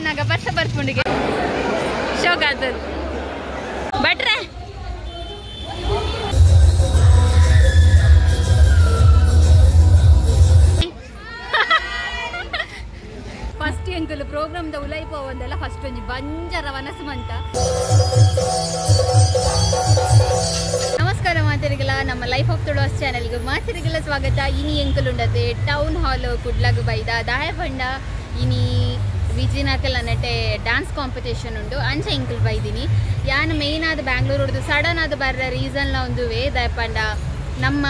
ಆಪನಾಗ ಬರ್ಸ ಬರ್ಪುಂಡಿಗೆ ಶೋಕಾತದ ಬಟ್ರೆ ಫಸ್ಟ್ ಎಂಕುಲು programme the ಉಲೈಪ ಒಂದಲ್ಲ ಫಸ್ಟ್ ಒಂಜಿ ಬಂಜರ ವನಸು ಮಂತ. ನಮಸ್ಕಾರ ಮಾತರಿಗೆಲ್ಲ, ನಮ್ಮ ಲೈಫ್ ಆಫ್ ತುಳುವಾಸ್ ಚಾನೆಲ್ಗೆ ಮಾತರಿಗೆಲ್ಲ ಸ್ವಾಗತ. ಇನಿ ಎಂಕುಲುಂಡತೆ ಟೌನ್ ಹಾಲ್ ಕುಡ್ಲಗ್ ಬೈದ ದಾಯ ಪಂಡ ಇನಿ ವಿಜಿನಾಕಲ್ ನೆಟೆ ಡ್ಯಾನ್ಸ್ ಕಾಂಪಿಟೇಷನ್ ಉಂಡು ಅಂಚ ಎಂಕುಲು ಬೈದಿನಿ. ಯಾನ್ ಮೇನ್ ಆದ ಬ್ಯಾಂಗ್ಳೂರ್ ಸಡನ್ ಆದ ಬರ್ರ ರೀಸನ್ಲ ಒಂದುವೆ ದಾಯಪಂಡ ನಮ್ಮ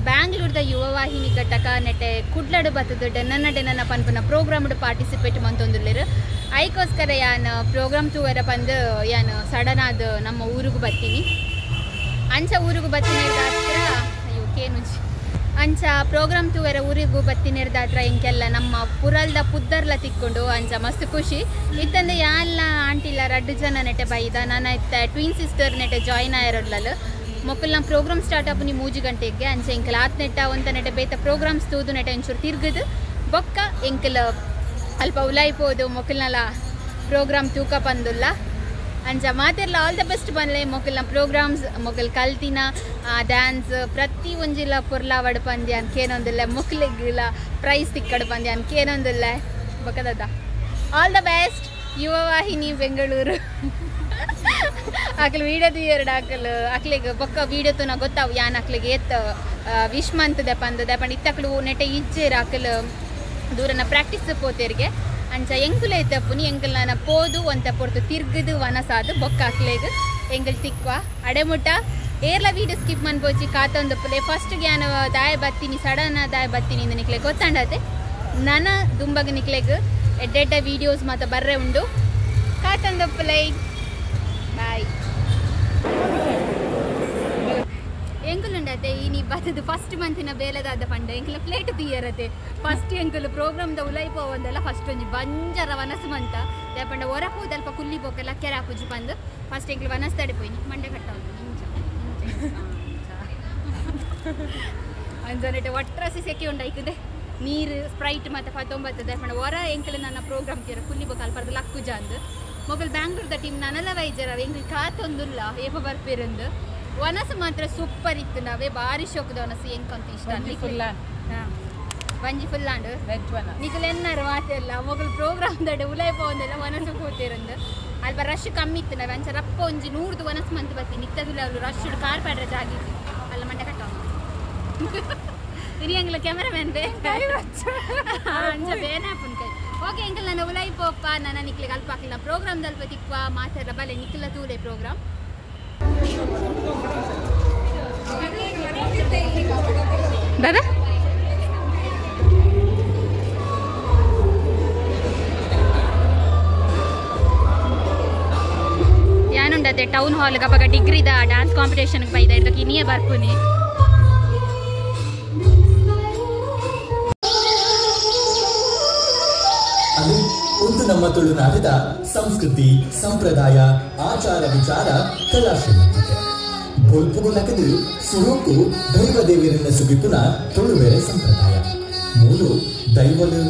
ಬ್ಯಾಂಗ್ಳೂರ್ದ ಯುವವಾಹಿನಿ ಘಟಕ ನೆಟೆ ಕುಡ್ಲಡು ಬತ್ತದ ಡೆನ್ನ ಡೆನ್ನ ಪನ್ಪುನ ಪ್ರೋಗ್ರಾಮ್ ಪಾರ್ಟಿಸಿಪೇಟ್ ಮಂತೊಂದುಲ್ಲೆರ್. ಐಕೋಸ್ಕರ ಯಾನ್ ಪ್ರೋಗ್ರಾಮ್ ತೂವರ ಪಂದು ಯಾನ್ ಸಡನ್ ಆದ ನಮ್ಮ ಊರಿಗೆ ಬರ್ತೀನಿ. ಅಂಚ ಊರಿಗೆ ಬತ್ತಿನ ಹತ್ರ ಅಯ್ಯೋ ಕೇನುಜಿ ಅಂಚ ಪ್ರೋಗ್ರಾಮ್ ತೂವರ ಊರಿಗೂ ಬತ್ತಿನಿರ್ದಾತ್ರ ಎಂಕೆಲ್ಲ ನಮ್ಮ ಪುರಲ್ದ ಪುದ್ದರ್ಲ ತಿಕ್ಕೊಂಡು ಅಂಚ ಮಸ್ತ್ ಖುಷಿ ಇತ್ತಂದೆ ಯಾಲ್ಲ ಆಂಟಿಲ್ಲ ರಡ್ಡು ಜನ ನೆಟೆ ಬೈದ ನಾನು ಇತ್ತ ಟ್ವಿನ್ ಸಿಸ್ಟರ್ ನೆಟೆ ಜಾಯಿನ್ ಆಯಿರೋಡ್ಲಲ್ಲ ಮೊಕ್ಕಲ್ ನಮ್ಮ ಪ್ರೋಗ್ರಾಮ್ ಸ್ಟಾರ್ಟ್ ಆಪುನಿ 3 ಗಂಟೆಗೆ ಅಂಚ ಎಂಕಲ್ ಆತ್ ನೆಟ್ಟ ಒಂತ ನೆಟೆ ಬೇತ ಪ್ರೋಗ್ರಾಮ್ಸ್ ತೂದು ನೆಟೆ ಒಂಚೂರು ತಿರ್ಗದು ಬೊಕ್ಕ ಎಂಕಲ್ ಅಲ್ಪ ಉಲಾಯ್ಪೋದು ಮೊಕ್ಕಲ್ನಲ್ಲ ಪ್ರೋಗ್ರಾಮ್ ತೂಕ ಪಂದುಲ್ಲ. ಅಂಚ ಮಾತೆರ್ಲ ಆಲ್ the best ಬನ್ಲೆ ಮೊಕಲ್ನ ಪ್ರೋಗ್ರಾಮ್ಸ್ ಮೊಕಲ್ ಕಲ್ತಿನ ಡ್ಯಾನ್ಸ್ ಪ್ರತಿ ಒಂಜಿಲ ಪೊರ್ಲಾವಡ್ ಪಂದ್ಯ ಅನ್ಕೇನೊಂದಿಲ್ಲ ಮೊಕ್ಲಿಗಿಲ್ಲ ಪ್ರೈಸ್ ತಿಕ್ಕಡ್ ಪಂದ್ಯ ಅನ್ಕೇನೊಂದಿಲ್ಲ ಬೊಕದದ all the best Yuvavahini Bengaluru. ಅಕ್ಲು ವೀಡಿಯೋ ಎರಡು ಅಕಲ್ ಅಕ್ಲಿಗೆ ಬೊಕ್ಕ ವೀಡಿಯೋ ತೂನ ಗೊತ್ತಾವು ಯಾನ್ ಅಕ್ಲಿಗೆ ಏತ್ ವಿಶ್ ಮಂತದೆ ಪಂದದೆ ಪಂಡ ಇತ್ತಕ್ಲು ನೆಟೆ ಇಜ್ಜೇರ್ ಅಕಲ್ ದೂರನ ಪ್ರಾಕ್ಟೀಸ್ ಪೋತೇರಿಗೆ ಅಂಚ ಎಂಕುಲ ಇತ್ತಪ್ಪುನಿ ಎಂಕಲ್ ನಾನ ಪೋದು ಒಂತ ಪೊರ್ತು ತಿರ್ಗದು ವನಸಾದು ಬೊಕ್ಕ ಅಕ್ಲೇಗ್ ಎಂಕಲ್ ತಿಕ್ವ ಅಡೆಮುಟ್ಟ ಏರ್ಲ ವೀಡಿಯೋ ಸ್ಕಿಪ್ ಮನ್ಪೋಚಿ ಕಾತೊಂದು ಫಸ್ಟ್ ಯಾನ್ ದಾಯ ಬತ್ತೀನಿ ಸಡನ್ ದಾಯ ಬತ್ತೀನಿ ಇಂದ ನಿಕ್ಲೆ ಗೊತ್ತಾಂಡತೆ ನನ ದುಂಬಗ ನಿಕ್ಲೆಗ್ ಎಡ್ಡೆಡ್ಡ ವೀಡಿಯೋಸ್ ಮಾತ ಬರ್ರೆ ಉಂಡು ಕಾತೊಂದಪ್ಪುಲೈ ಬಾಯ್. ಎಂಕುಲುಂಡತೆ ಇನಿ ಬತ್ತದು ಫಸ್ಟ್ ಮಂತಿನ ಬೇಲೆದಾದ ಪಂಡ ಎಂಕುಲ ಪ್ಲೇಟ್ ತೀಯರತೆ ಫಸ್ಟ್ ಎಂಕುಲು ಪ್ರೋಗ್ರಾಮ್ದ ಉಲೈಪ ಒಂದಲ್ಲ ಫಸ್ಟ್ ಒಂಜಿ ಬಂಜರ ವನಸು ಮಂತ ಪಂಡ ಒರಪು ಅಲ್ಪ ಕುಲ್ಲಿ ಪೋಕೆಲ್ಲ ಕೆರೆ ಪೂಜಿ ಬಂದು ಫಸ್ಟ್ ಎಂಕುಲು ವನಸ್ ತಡೆ ಪೋಯಿನಿ ಮಂಡೆ ಕಟ್ಟ ಅಂಜನೆಟೆ ಒಟ್ರಾಸಿ ಸೆಕೆ ಉಂಡಾಯ್ತದೆ ನೀರು ಸ್ಪ್ರೈಟ್ ಮತ್ತೆ ಪತ್ತೊಂಬತ್ತದೆ ಪಂಡ ಹೊರ ಎಂಕುಲು ನನ್ನ ಪ್ರೋಗ್ರಾಮ್ ತೀರ ಕುಲ್ಲಿ ಬೋಕ ಅಲ್ಪರ್ದು ಲಕ್ಕುಜ ಅಂದು ಮೊಗಲ್ ಬ್ಯಾಂಗ್ಳೂರ್ದ ಟೀಮ್ ನಾನೆಲ್ಲ ವೈಜರ ಎಂಕುಲು ಕಾತೊಂದುಲ್ಲ ಏಪ ಬರ್ಪಿರಂದು ವನಸು ಮಾತ್ರ ಸೂಪರ್ ಇತ್ತು ನಾವೇ ಭಾರಿ ಶೋಕದ ವನಸು ಎಂಕಂತ ಇಷ್ಟ ಬಂಜಿ ಫುಲ್ ಆಂಡ್ ನಿಕಲ್ ಎನ್ನಾರು ಮಾತೆಲ್ಲ ಮೊಗಲ್ ಪ್ರೋಗ್ರಾಮ್ ದಡೆ ಉಲಾಯ್ಪ ಒಂದೆಲ್ಲ ವನಸು ಹೋತಿರಂದು ಅಲ್ಪ ರಶ್ ಕಮ್ಮಿ ಇತ್ತು ನಾವೇ ಅಂಚ ರಪ್ಪ ಒಂಜಿ 100 ವನಸು ಮಂತ್ ಬತ್ತಿ ನಿತ್ತದುಲ ಅವಳು ರಶ್ ಕಾರ್ ಪಾಡ್ರ ಜಾಗಿತ್ತು ಅಲ್ಲ ಮಂಡೆ ಕಟ್ಟ ಇನಿ ಎಂಗ್ಲ ಕ್ಯಾಮರಾಮ್ಯಾನ್ ಬೇ ಅಂಚ ಬೇನಾಪುನ್ ಕೈ ಓಕೆ ಎಂಕಲ್ ನಾನು ಉಲಾಯ್ಪೋಪ್ಪ ನಾನು ನಿಕ್ಲಿಗೆ ಅಲ್ಪ ಹಾಕಿಲ್ಲ ಪ್ರೋಗ್ರಾಮ್ ದಲ್ಪ ತಿಕ್ವ ಮಾತಾಡ ಬಲೆ ನಿಕ್ಲ ತೂಲೆ ಪ್ರೋಗ್ರಾಮ್. दादा ಯಾನುಂಡತೆ ಟೌನ್ ಹಾಲ್ ಅಪಗ ಡಿಗ್ರಿದ ಡ್ಯಾನ್ಸ್ ಕಾಂಪಿಟೇಷನ್ ಬೈದ ಇದಕ್ಕೆ ಇನಿಯೇ ಬರ್ಪುನಿ. ಅದು ಒಂದು ನಮ್ಮ ತುಳುನಾಡಿದ ಸಂಸ್ಕೃತಿ ಸಂಪ್ರದಾಯ ಆಚಾರ ವಿಚಾರ ಕಲಾ ಶ್ರೀಮಂತಿಕೆ ಬೊಲ್ಪುಗು ನಕದು ಸುರುಕು ದೈವ ದೇವರನ್ನ ಸುಗಿಪುನ ತುಳುವೆರೆ ಸಂಪ್ರದಾಯ ಮೂಲು ದೈವಲು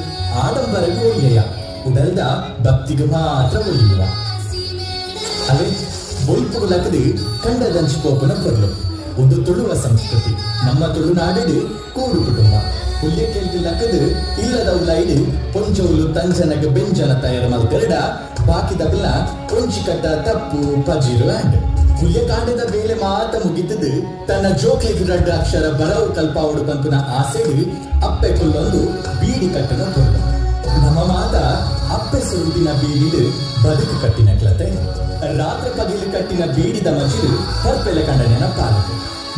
ಆಡಂಬರಗೂ ಒಳ್ಳೆಯ ಉಡಲ್ದ ಭಕ್ತಿಗೆ ಮಾತ್ರ ಒಳ್ಳೆಯುವ ಅದೇ ಬೊಲ್ಪುಗು ನಕದು ಕಂಡದಂಚಿಪೋಪನ ಕೊರ್ಲು ಒಂದು ತುಳುವ ಸಂಸ್ಕೃತಿ ನಮ್ಮ ತುಳುನಾಡು ಕೂಡು ಕುಟುಂಬ ಹುಲ್ಯ ಲಕ್ಕದು ಇಲ್ಲದ ಉಲೈಡು ಪೊಂಚೋಲು ತಂಜನಗ ಬೆಂಜನ ತಯಾರು ಮಲ್ತೆರಡ ಬಾಕಿದಗಲ ಕೊಂಚಿ ಕಟ್ಟ ತಪ್ಪು ಪಜಿರು ಆಂಡ್ ಹುಲ್ಯಕಾಂಡದ ಬೇಲೆ ಮಾತ ಮುಗಿತದು ತನ್ನ ಜೋಕ್ಲಿಗೆ ರಡ್ಡ ಅಕ್ಷರ ಬರವು ಕಲ್ಪಾವುಡು ಪಂಪುನ ಆಸೆಡು ಅಪ್ಪೆ ಕುಲ್ಲೊಂದು ಬೀಡಿ ಕಟ್ಟನ ಕೊರ್ಲು ನಮ್ಮ ಮಾತ ಅಪ್ಪೆ ಸುರುದಿನ ಬೀಡಿಡು ಬದುಕು ಕಟ್ಟಿನ ಕ್ಲತೆ ರಾತ್ರಿ ಪಗಿಲು ಕಟ್ಟಿನ ಬೀಡಿದ ಮಜಿಲು ಪರ್ಪೆಲೆ ಕಂಡ ನೆನಪಾಲದು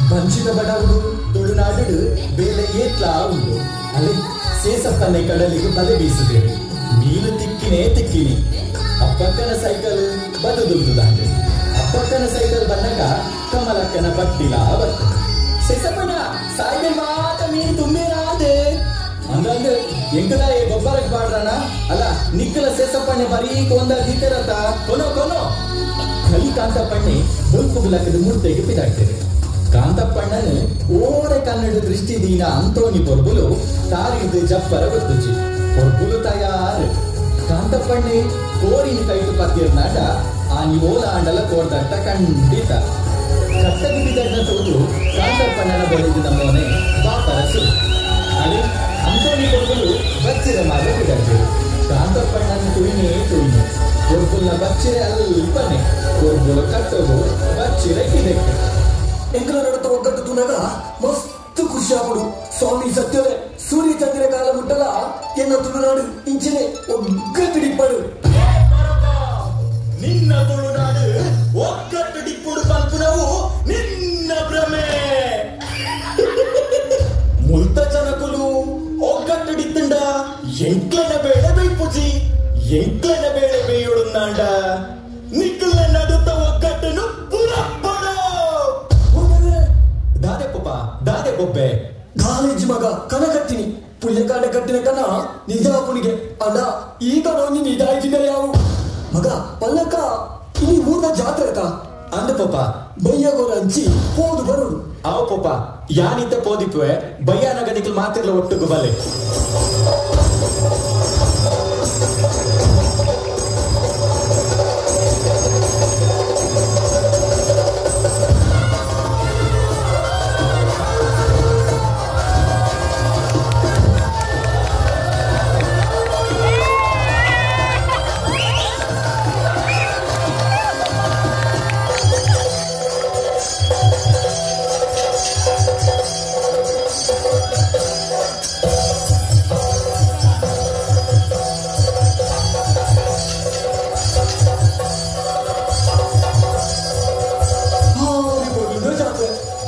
ಬಂಚಿದ ಬಡವುದು ತುಳುನಾಡು ಬೇಲೆ ಏತ್ಲಾ ಉಂಡು ಅಲ್ಲಿ ಸೇಸಪ್ಪನೆ ಕಡಲಿಗೆ ಬಲೆ ಬೀಸುತ್ತೇವೆ ಮೀನು ತಿಕ್ಕಿನೇ ತಿಕ್ಕಿನಿ ಅಪ್ಪಕ್ಕನ ಸೈಕಲ್ ಬದುದುಂಟು ಅಪ್ಪಕ್ಕನ ಸೈಕಲ್ ಬನ್ನಕ ಕಮಲಕ್ಕನ ಬಟ್ಟಿಲ ಬರ್ತದೆ ಸೇಸಪ್ಪಣ್ಣ ಸಾಯ್ಬೆ ಮಾತ ಮೀನು ತುಂಬಿರಾದೆ ಹಂಗಂದ್ರೆ ಎಂಕದ ಗೊಬ್ಬರಕ್ಕೆ ಬಾಡ್ರಣ ಅಲ್ಲ ನಿಕ್ಕಲ ಸೇಸಪ್ಪಣ್ಣೆ ಬರೀ ಕೊಂದ ಗೀತೆರತ ಕೊನೋ ಕೊನೋ ಕಲಿ ಕಾಂತಪ್ಪಣ್ಣೆ ಬೊಲ್ಪುಗುಲಕ್ಕದ ಮೂರ್ತೆಗೆ ಪಿದಾಗ್ತೇವೆ ಕಾಂತಪ್ಪಣ್ಣನು ಓಡೆ ಕನ್ನಡ ದೃಷ್ಟಿ ದೀನ ಅಂತೋನಿ ಪೊರ್ಬುಲು ತಾರಿದು ಜಪ್ಪರ ಗೊತ್ತುಚಿ ಪೊರ್ಬುಲು ತಯಾರು. ಕಾಂತಪ್ಪಣ್ಣೆ ಕೋರಿನ ಕೈಟು ಪತ್ತಿರ್ನಾಟ ಆ ಓಲ ಆಂಡಲ ಕೋರ್ದಟ್ಟ ಖಂಡಿತ ಕಟ್ಟಗಿಬಿದಣ್ಣ ತೋದು ಕಾಂತಪ್ಪಣ್ಣನ ಬಳಿದು ನಮ್ಮನೆ ಬಾಪರಸು ಅಲ್ಲಿ ಅಂತೋನಿ ಕೊರ್ಬುಲು ಬಚ್ಚಿರ ಮಾರ್ಗ ಬಿಡಂತೆ ಕಾಂತಪ್ಪಣ್ಣನ ತುಯಿನೇ ತುಯಿನಿ ಕೊರ್ಬುಲ್ನ ಬಚ್ಚಿರೆ ಅಲ್ಪನೆ ಕೊರ್ಬುಲು ಕಟ್ಟೋದು ಬಚ್ಚಿರೆ ಕಿದಕ್ಕೆ ಎಂಕಲ ನಡತ ಒಗ್ಗಟ್ಟು ತುನಗ ಮಸ್ತ್ ಖುಷಿ ಆಗುಡು ಸ್ವಾಮಿ ಸತ್ಯವೇ ಸೂರ್ಯ ಚಂದ್ರ ಕಾಲ ಮುಟ್ಟಲ ಎನ್ನ ತುಳುನಾಡು ಇಂಚಿನೆ ಒಗ್ಗಟ್ಟಿಡಿಪ್ಪಡು ನಿನ್ನ ತುಳುನಾಡು ಒಗ್ಗಟ್ಟಿಡಿಪ್ಪುಡು ಪಲ್ಪುನವು ನಿನ್ನ ಭ್ರಮೆ ಮುಲ್ತ ಜನಕುಲು ಒಗ್ಗಟ್ಟಿಡಿತ್ತಂಡ ಎಂಕ್ಲನ ಬೇಳೆ ಬೇಯ್ಪುಜಿ ಎಂಕ್ಲನ ಬೇಳೆ ಬೇಯುಡುಂದಾಂಡ ನಿಕ್ಕಲ್ನ ನಡುತ್ತ ಒಗ್ಗಟ್ಟನು ಪುರಪ್ಪಡು ದಾದೆ ಪಪ್ಪ ದಾದೆ ಬೊಬ್ಬೆ ಕಾಲೇಜ್ ಮಗ ಕನ ಕಟ್ಟಿನಿ ಪುಳ್ಯಕಾಂಡ ಕಟ್ಟಿನ ಕನ ನಿಜ ಪುಣಿಗೆ ಅಣ್ಣ ಈ ಕಣ ನಿಜಾಯಿಜಿನ ಯಾವು ಮಗ ಪಲ್ಲಕ ಇನಿ ಊರ್ದ ಜಾತ್ರೆ ಆತ ಅಂದ ಪಪ್ಪ ಬಯ್ಯಗೋರ ಹಂಚಿ ಹೋದು ಬರುಡು ಅವ ಪಪ್ಪ ಯಾನಿತ್ತ ಪೋದಿಪ್ಪುವೆ ಬಯ್ಯಾನಗ ನಿಕ್ಲು ಮಾತಿರ್ಲ ಒಟ್ಟುಗು ಬಲೆ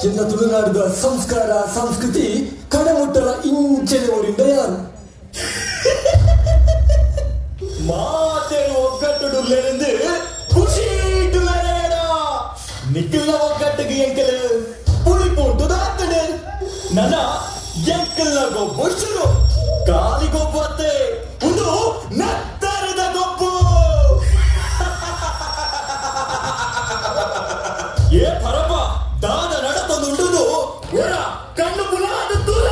ಎನ್ನ ತುಳುನಾಡಿದ ಸಂಸ್ಕಾರ ಸಂಸ್ಕೃತಿ ಕಡಮುಟ್ಟಲ ಇಂಚೆನೆ ಊರಿಂದ ಯಾರು ಮಾತೇನು ಒಗ್ಗಟ್ಟುಡುಲ್ಲೆಂದು ಖುಷಿಡುಲರೇಡ ನಿಖಿಲ್ನ ಒಗ್ಗಟ್ಟಿಗೆ ಎಂಕಲು ಪುಳಿಪುಂಟು ದಾತಡು ನನ್ನ ಎಂಕಲ್ನ ಗೊಬ್ಬು ಶುರು ಕಾಲಿ ಗೊಬ್ಬು ಅತ್ತೆ ಒಂದು ನತ್ತರದ ಗೊಬ್ಬು ಏ ಪರಪ್ಪ ದಾದ ನಡತೊಂದುಂಡುದು ಒರ ಕಣ್ಣು ಪುಲಾದ ದೂರ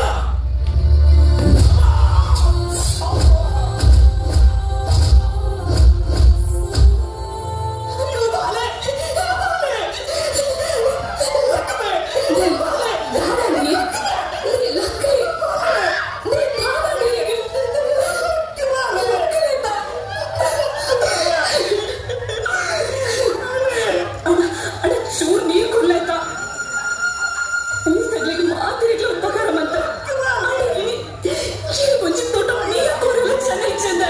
ಚೂರ್ ನೀರ್ ಕೊಡ್ಲಾಯ್ತಾ ಉಪಕಾರ ಮಂತ కొంచెం తోట నీరు కూరలు ಚೆನ್ನಾಗಿ ಚೆಂದ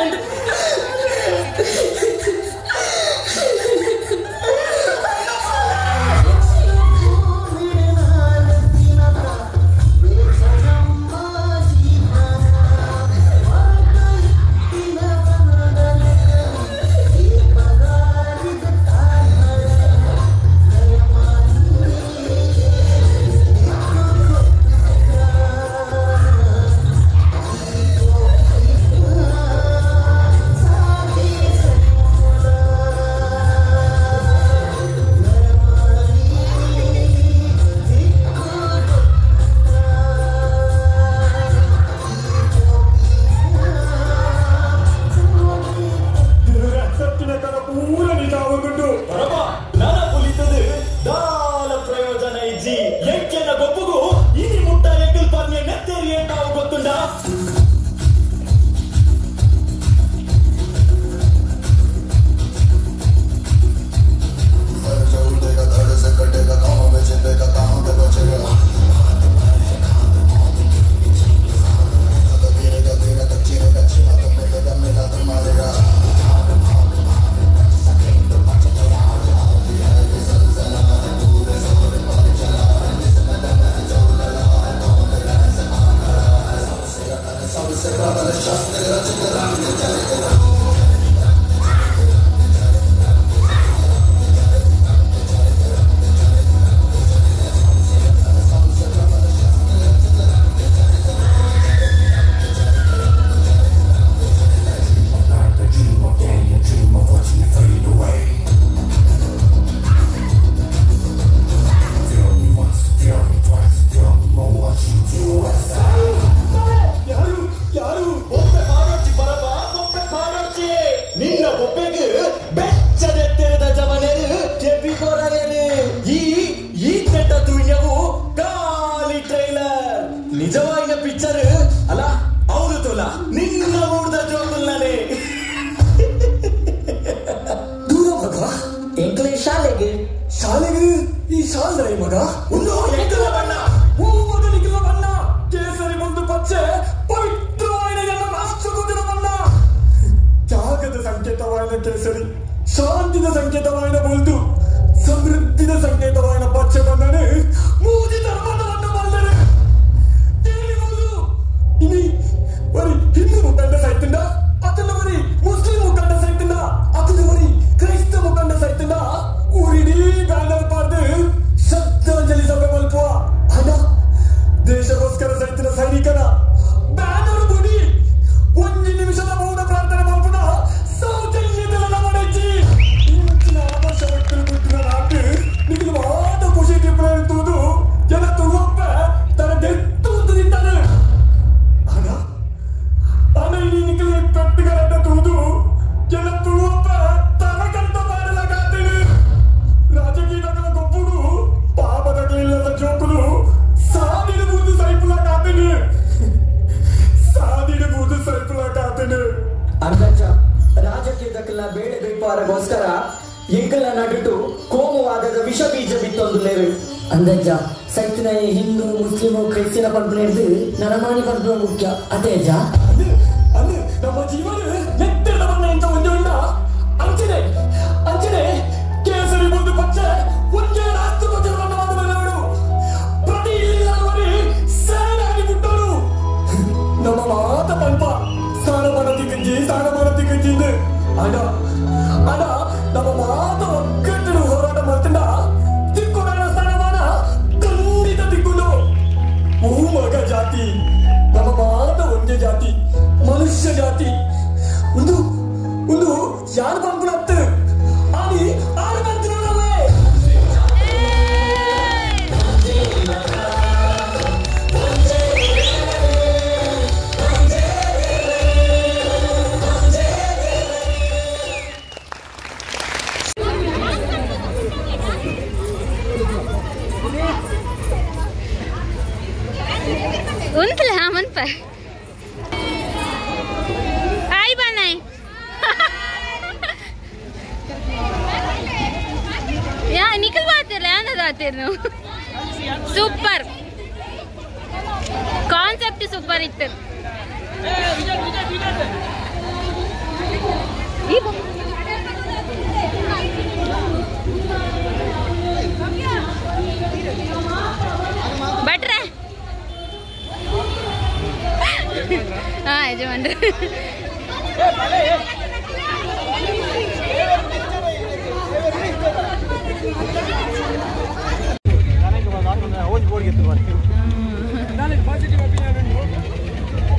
ಯಾರು ಯಾರು ಒಮ್ಮೆ ಪಾಡೋಡ್ಚಿ ಬರಬಾ ಒಮ್ಮೆ ಪಾಡೋಡ್ಚಿ. ಎಡ್ಡವಾಯಿನ ಪಿಕ್ಚರ್ ಅಲ್ಲ ಅವನು ತೋಲ ನಿನ್ನ ಊರ್ದ ಜೋಕುಲ್ನಾನೆ ದೂರ ಮಗ ಎಂಕ್ಲೆ ಶಾಲೆಗೆ ಶಾಲೆಗೆ ಈ ಶಾಲ್ದಾಯಿ ಮಗ ಒಂದು ಎಂಕಲ ಬಣ್ಣ ಓ ಮಗನಿಗಿಲ್ಲ ಬಣ್ಣ ಕೇಸರಿ ಒಂದು ಪಚ್ಚೆ ಪವಿತ್ರವಾದ ಎಲ್ಲ ರಾಷ್ಟ್ರಧ್ವಜದ ಬಣ್ಣ ತ್ಯಾಗದ ಸಂಕೇತವಾದ ಕೇಸರಿ ಶಾಂತಿದ ಸಂಕೇತವಾದ ಬೊಲ್ದು ಸಮೃದ್ಧಿದ ಸಂಕೇತವಾದ ಪಚ್ಚೆ ಬಣ್ಣನೆ ಮೂಜಿ ಧರ್ಮದ ಬಣ್ಣ ಬಲ್ಲರೆ ತಿಳಿಬಹುದು ಇನಿ ಬರಿ ಹಿಂದೂ ಮುಖಂಡ ಸೈತಿಂದ ಅದನ್ನ ಬರಿ ಮುಸ್ಲಿಂ ಮುಖಂಡ ಸೈತಿಂದ ಅದನ್ನ ಬರಿ ಕ್ರೈಸ್ತ ಮುಖಂಡ ಸೈತಿಂದ ಊರಿಡೀ ಬ್ಯಾನರ್ ಪಾರ್ದು ಶ್ರದ್ಧಾಂಜಲಿ ಸಭೆ ಮಲ್ಪುವ ಹಣ ದೇಶಕ್ಕೋಸ್ಕರ ಸೈತಿನ ಸೈನಿಕನ ಬ್ಯಾನರ್ ಬುಡಿ ಒಂದು ನಿಮಿಷದ ಮೌನ ಪ್ರಾರ್ಥನೆ ಮಲ್ಪುನ ಸೌಜನ್ಯದಲ್ಲ ನಮಡೆಜ್ಜಿ ಇಂಚಿನ ಆದರ್ಶ ವ್ಯಕ್ತಿಗಳು ಬಿಟ್ಟಿನ ನಾಟು ನಿಖಿಲು ಮಾತ ಖುಷಿ ತಿಪ್ಪುವುದು ಜನ ತುಳುವಪ್ಪ ತನ್ನ ಡೆತ್ತು ಅಂತ ತಿಂತಾನೆ ಹಣ ಹಣ ಇಡೀ ನಿಖಿಲು ಪೆಟ್ಟುಗಳನ್ನ ತೂದು ಜನ ತುಳುವಪ್ಪ ತನ ಕಂತ ಮಾಡಲಾಗಾತೇನೆ ರಾಜಕೀಯಗಳ ಗೊಬ್ಬುಡು ಪಾಪದಗಳಿಲ್ಲದ ಜೋಕುಲು ಸಾದಿಡಬಹುದು ಸೈಪುಲಾಗಾತೇನೆ ಸಾದಿಡಬಹುದು ಸೈಪುಲಾಗಾತೇನೆ ಅಂದಜ್ಜ ರಾಜಕೀಯದಕ್ಕೆಲ್ಲ ಬೇಳೆ ಬೇಪಾರಗೋಸ್ಕರ ಎಂಕಲ ನಡುಟು ಕೋಮುವಾದದ ವಿಷ ಬೀಜ ಬಿತ್ತೊಂದು ಲೇರು ಅಂದಜ್ಜ ಸೈತಿನ ಹಿಂದೂ ಮುಸ್ಲಿಮು ಕ್ರಿಶ್ಚಿಯನ್ ಪಂಪು ಹಿಡಿದು ನರಮಾನಿ ಪಂಪು ಮುಖ್ಯ ಅದೇ ಅಜ್ಜ ಅನ್ನು ಅನ್ನು ನಮ್ಮ ಜೀವನ ಎತ್ತರದ ಬಣ್ಣ ಎಂತ ಒಂದೇ ಉಂಡ ಅಂಚನೆ ಅಂಚನೆ ಕೇಸರಿ ಒಂದು ಪಚ್ಚೆ ಒಂದೇ ರಾಷ್ಟ್ರಧ್ವಜದ ಬಣ್ಣವಾದ ಬಲ್ಲವರು ಪ್ರತಿ ಇಲ್ಲವರಿ ಸೇನಾಗಿ ಬಿಟ್ಟರು ನಮ್ಮ ಮಾತ ಪಂಪ ಸ್ನಾನಮಾನ ತಿಕ್ಕಂಜಿ ಸ್ನಾನಮಾನ ತಿಕ್ಕಂಜಿ ಅಡ ಅಡ ನಮ್ಮ ಮಾತ ಒಗ್ಗಟ್ಟು ಹೋರಾಟ ಮಾಡ್ತಿಂದ ತಿಕ್ಕೊಡೋಣ ಸ್ಥಾನಮಾನ ಖಂಡಿತ ತಿಕ್ಕೊಂಡು ಓ ಮಗ ಜಾತಿ ನಮ್ಮ ಮಾತ ಒಂದೇ ಜಾತಿ ಮನುಷ್ಯ ಜಾತಿ ಒಂದು ಒಂದು ಯಾರು ಬಂದ್ಬಿಡತ್ತೆ ಆನಿ ಆರು ಬಂದಿರೋಣವೇ ಉಂತಲ ಮನ್ಪ ಹಾಯ್ ಬಾನಾಯ್ ಯಾ ನಿಖಲ್ ಬಾತಿರ್ಲ ಯಾನದಾತಿರ್ ಸೂಪರ್ ಕಾನ್ಸೆಪ್ಟ್ ಸೂಪರ್ ಇತ್ತು ಈ ಬಾ. ಭಟ್ರೆ ಹಾ ಯಜಮಾನ್ರೆ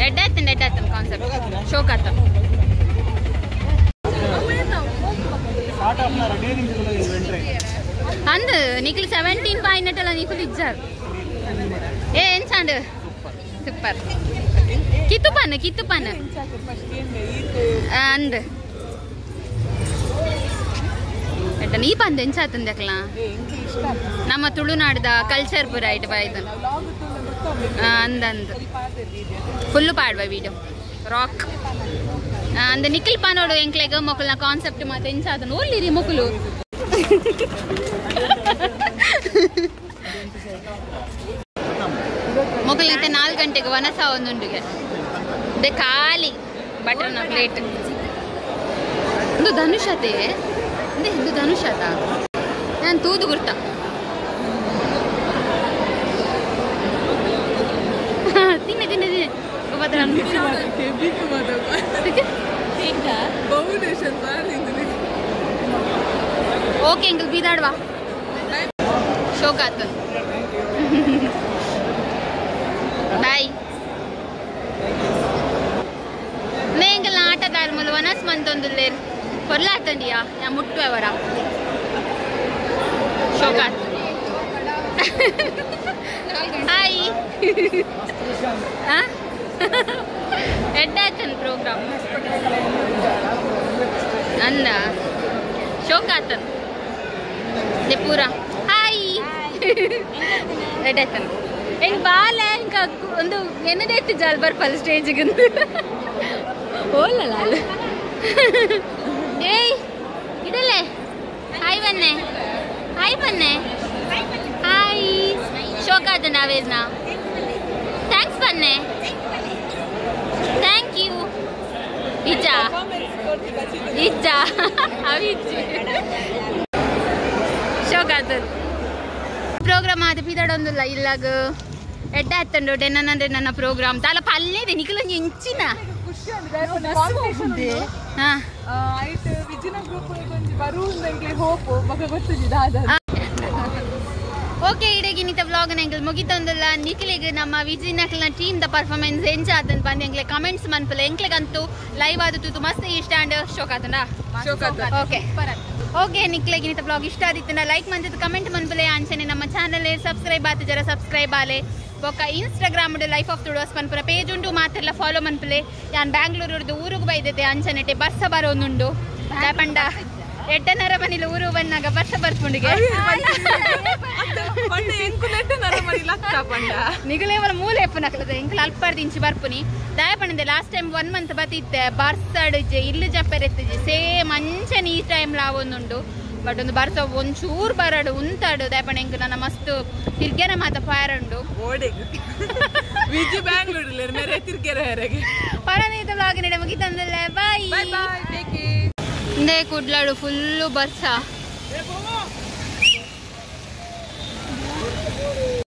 ಎಡ್ಡಾಯ್ತು ಎಡ್ಡಾಯ್ತು ಕಾನ್ಸೆಪ್ಟ್ ಶೋಕ್ ಆತ ಅಂದ್ ನಿಖಿಲ್ 17 ಪಾಯಿಂಟ್ ಅಲ್ಲ ನಿಖಿಲ್ ಇಜ್ಜಾರ್ ಏ ಎಂಚಾಂಡ್ ಸೂಪರ್ ಕಿತ್ತುಪಾನ ಕಿತ್ತುಪಾನ ಅಂದ್ ಎಡ್ಡ ನೀ ಪಂದ್ ಎಂಚಾತಂದಕ್ಲ ನಮ್ಮ ತುಳುನಾಡ್ದ ಕಲ್ಚರ್ ಪೂರ ಐಟ್ ಬಾಯ್ದು ಅಂದ್ ಅಂದ್ ಫುಲ್ಲು ಪಾಡ್ವ ವಿಡಿಯೋ ರಾಕ್ ಅಂದ ನಿಖಿಲ್ ಪಾನೋಡು ಎಂಕ್ಲೆಗ ಮೊಕಲ್ನ ಕಾನ್ಸೆಪ್ಟ್ ಮಾತ ಎಂಚಾತನ ಓಲ್ಲಿರಿ ಮೊಕಲು ಮೊಕಲೈತೆ 4 ಗಂಟೆಗೆ ವನಸ ಒಂದುಂಡುಗೆ ಅದೇ ಖಾಲಿ ಬಟರ್ನ ಪ್ಲೇಟ್ ಒಂದು ಧನುಷ್ ಅದೇ ಇದು ಧನುಷ್ ಅದ ನಾನು ತೂದು ಗುರ್ತ ತಿನ್ನೆ ತಿನ್ನೆ ತಿನ್ನೆ ಓಕೆ ಎಂಕಲ್ ಬೀದಾಡ್ವಾ ಶೋಕ್ ಆತು ಬಾಯ್ ಮೇಂಗಲ್ ಆಟದಾರ ಮೂಲ ವನಸ್ ಮಂತೊಂದುಲ್ಲೇರ್ ಕೊರ್ಲಾತಂಡಿಯಾ ಯಾ ಮುಟ್ಟುವವರ ಶೋಕಾತ್ ಹಾಯ್ ಎಡ್ಡಾತನ್ ಪ್ರೋಗ್ರಾಮ್ ಅಂದ ಶೋಕಾತನ್ ಪೂರ ಹಾಯ್ ಎಡ್ಡಾಯ್ತನ್ ಎಂಕ್ ಬಾಲೆ ಇಂಕ ಒಂದು ಎನ್ನದೇ ಜಾಲ್ ಬರ್ಪಲ್ ಸ್ಟೇಜ್ಗೆ ಓಲಲ್ಲ ಅಲ್ಲ. ಏಯ್ ಇಡಲೆ ಹಾಯ್ ಬನ್ನೆ ಹಾಯ್ ಬನ್ನೆ ಹಾಯ್ ಶೋಕ ಆದ ನಾವೇಜ್ನ thanks ಬನ್ನೆ thank you ಇಜ್ಜಾ ಇಜ್ಜಾ ಅವಿಜ್ಜಿ ಶೋಕ ಆತದ ಪ್ರೋಗ್ರಾಮ್ ಆದ ಪಿದಾಡೊಂದುಲ್ಲ ಇಲ್ಲಾಗ ಎಡ್ಡೆ ಆತಂಡು ಡೆನ್ನಂದ್ರೆ ನನ್ನ ಪ್ರೋಗ್ರಾಮ್ ದಾಲ ಪಲ್ಲೇದೆ ನಿಖಲೊಂಜಿ ಇಂಚಿನ ಓಕೆ ಇಡಗಿನಿತ ವ್ಲಾಗ್ ಎಂಕಲ್ ಮುಗಿತೊಂದುಲ್ಲ ನಿಖಿಲಿಗ್ ನಮ್ಮ ವಿಜಯನಕಲ್ನ ಟೀಮ್ the performance ಎಂಚ ಆತನ್ ಬಂದು ಎಂಕ್ಲೆ ಕಮೆಂಟ್ಸ್ ಮನ್ಪುಲ ಎಂಕ್ಲೆಗಂತೂ ಲೈವ್ ಆದ ತೂತು ಮಸ್ತ್ ಇಷ್ಟ ಅಂಡ್ ಶೋಕ್ ಆತಂಡ ಓಕೆ ಓಕೆ ನಿಕ್ಲೆಗಿನಿತ ಬ್ಲಾಗ್ ಇಷ್ಟ ಆದಿತ್ತನ ಲೈಕ್ ಮಂತದ ಕಮೆಂಟ್ ಮನ್ಪುಲೆ ಅಂಚನೆ ನಮ್ಮ ಚಾನಲ್ ಸಬ್ಸ್ಕ್ರೈಬ್ ಆತ ಜರ ಸಬ್ಸ್ಕ್ರೈಬ್ ಆಲೆ ಬೊಕ್ಕ ಇನ್ಸ್ಟಾಗ್ರಾಮ್ ಲೈಫ್ ಆಫ್ ತುಳುವಾಸ್ ಪನ್ಪುನ ಪೇಜ್ ಉಂಟು ಮಾತೆಲ್ಲ ಫಾಲೋ ಮನ್ಪುಲೆ ಯಾನ್ ಬ್ಯಾಂಗ್ಳೂರುರ್ದು ಊರುಗು ಬೈದತೆ ಅಂಚನೆಟೆ ಬರ್ಸ ಬರೋನುಂಡು ಪಂಡ ಎಟ್ಟನರ ಮನೇಲಿ ಊರು ಬಂದಾಗ ಬರ್ಸ ಬರ್ಪುಂಡಿಗೆ ನಿಗಲೇವಲ ಮೂಲೆ ಎಪ್ಪನಕಲದ ಎಂಕಲ್ ಅಲ್ಪಾರ್ದು ಇಂಚಿ ಬರ್ಪುನಿ ದಯಪಣಂದೆ ಲಾಸ್ಟ್ ಟೈಮ್ 1 ಮಂತ್ ಬತ್ತಿತ್ತೆ ಬರ್ಸಾಡುಜೆ ಇಲ್ಲು ಜಪ್ಪೆರೆತ್ತಿಜೆ ಸೇಮ್ ಅಂಚನೆ ಈ ಟೈಮ್ ಲಾವೊಂದುಂಡು ಬಟ್ ಒಂದು ಬರ್ಸ ಒಂಚೂರು ಬರಡು ಉಂತಾಡು ದಯಪಣ ಎಂಕು ನನ್ನ ಮಸ್ತ್ ತಿರ್ಗೆನ ಮಾತ ಪಾರುಂಡು ಪರನೀತ ಬ್ಲಾಗ್ ನಡೆ ಮುಗಿತಂದಲ್ಲ ಬಾಯ್ ಇಂದೇ ಕುಡ್ಲಾಡು ಫುಲ್ಲು ಬರ್ಸ.